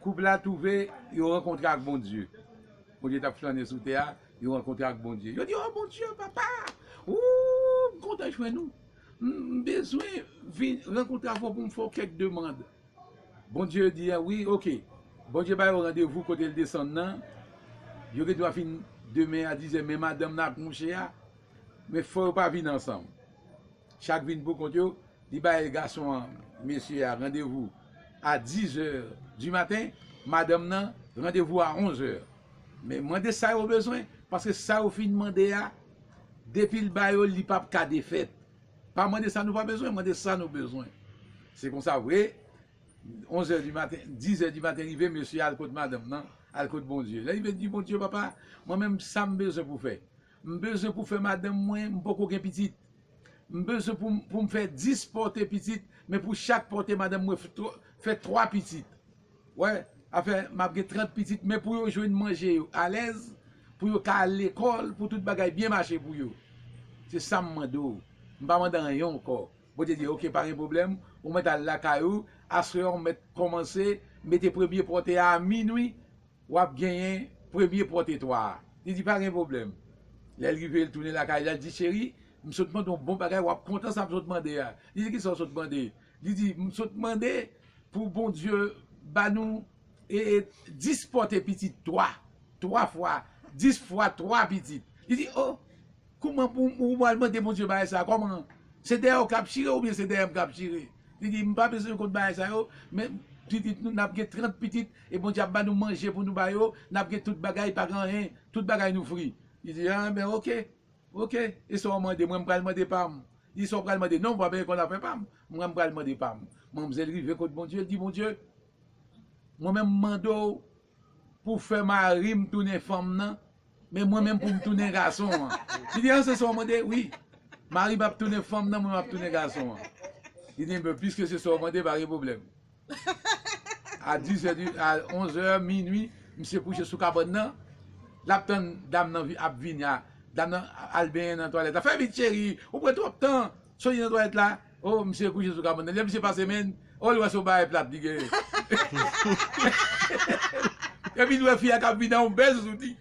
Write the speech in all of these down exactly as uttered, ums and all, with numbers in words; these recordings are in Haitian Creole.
Koup la twouve yo rankontre ak Bondye. Bondye t ap flannen sou tè a, yo rankontre ak Bondye. Yo di, "O Bondye, papa, ou, m kontan jwenn ou. M m bezwen vin rankontre avè w pou m fè w kèk demann." Bondye di, "A wi, oke." Bondye ba yo randevou kote l desann nan. Yo gen dwa vin demen a dizè, men madanm nan ak mouche a, men fò yo pa vin ansanm. Chak vin pou kont yo, li bay gason an, mesye a, randevou a dizè di maten, madanm nan, randevou a onzè. Men mande sa yo bezwen, paske sa yo fin mande a, depi l ba yo, li p ap ka defèt. Pa mande sa nou pa bezwen, mande sa nou bezwen. Se konsa vre, onzè di maten, dizè di maten rive, mesye al kot madanm nan, al kot Bondye. Lè li vin di, "Bondye, papa, mwen menm sa m bezwen pou fè. M bezwen pou fè madanm mwen, m poko gen pitit. M bezwen pou, pou m fè dis pòte pitit, men pou chak pòte madanm mwen f-, twa- fè twa pitit." Wè, afè, m ap gen trant pitit, men pou yo jwenn manje yo alèz, pou yo ka al lekòl, pou tout bagay byen mache pou yo. Se sa m mande w. M pa mande anyen ankò. Bondye di, "Oke, pa gen pwoblèm, ou mèt al lakay ou, aswè a ou mèt kòmanse mete premye pòte a a minwi, w ap genyen premye pòte twa a." Li di, "Pa gen pwoblèm." Lè l rive, l tounen lakay la, l di, "Cheri, m sot mande w yon bon bagay, w ap kontan sa m sot mande a." Li di, "Kisa w sot mande?" Li di, "M sot mande pou Bondye ba nou, e, e, dis pòte pitit twa, twa fwa, dis fwa twa pitit." Li di, "O, kòman pou ou pral mande Bondye bagay sa? Kòman? Se dèyè w k ap chire oubyen se dèyè m k ap chire?" Li di, "M pa bezwen konn bagay sa yo, men pitit nou, n ap gen trant pitit, e Bondye ap ba nou manje pou nou ba yo, n ap gen tout bagay, pa gen anyen, tout bagay nou fri." Li di, "A, ben, oke, oke, e sa w mande, mwen m pral mande pa m." Li di, "Sa w pral mande?" "Non, m pa bezwen konn afè pa m, mwen m pral mande pa m." Manmzèl rive kot Bondye, l di, "Bondye, mwen menm m mande w pou w fè mari m tounen fanm nan, men mwen menm pou m tounen gason an." Li di, "A, se sa w mande?" "Wi. Mari m ap tounen fanm nan, mwen m ap tounen gason an." Li di, "Enben, piske se sa w mande, pa gen pwoblèm." A dizè di, a onzè, minwi, misye kouche sou kabann nan. L ap tann dam nan vi- ap vini a. Dam nan al benyen nan twalèt la. "Fè vit, cheri, ou pran twòp tan." Soti nan twalèt la. O, misye kouche sou kabann nan. Lè misye pase men, o, li wè se yon bagay plat li genyen. Epi li wè fi a k ap vini a yon bèl zouti.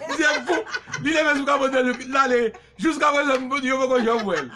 Misye fou. Li leve sou kabann nan, l ale. Jiska prezan, yo poko janm wè l.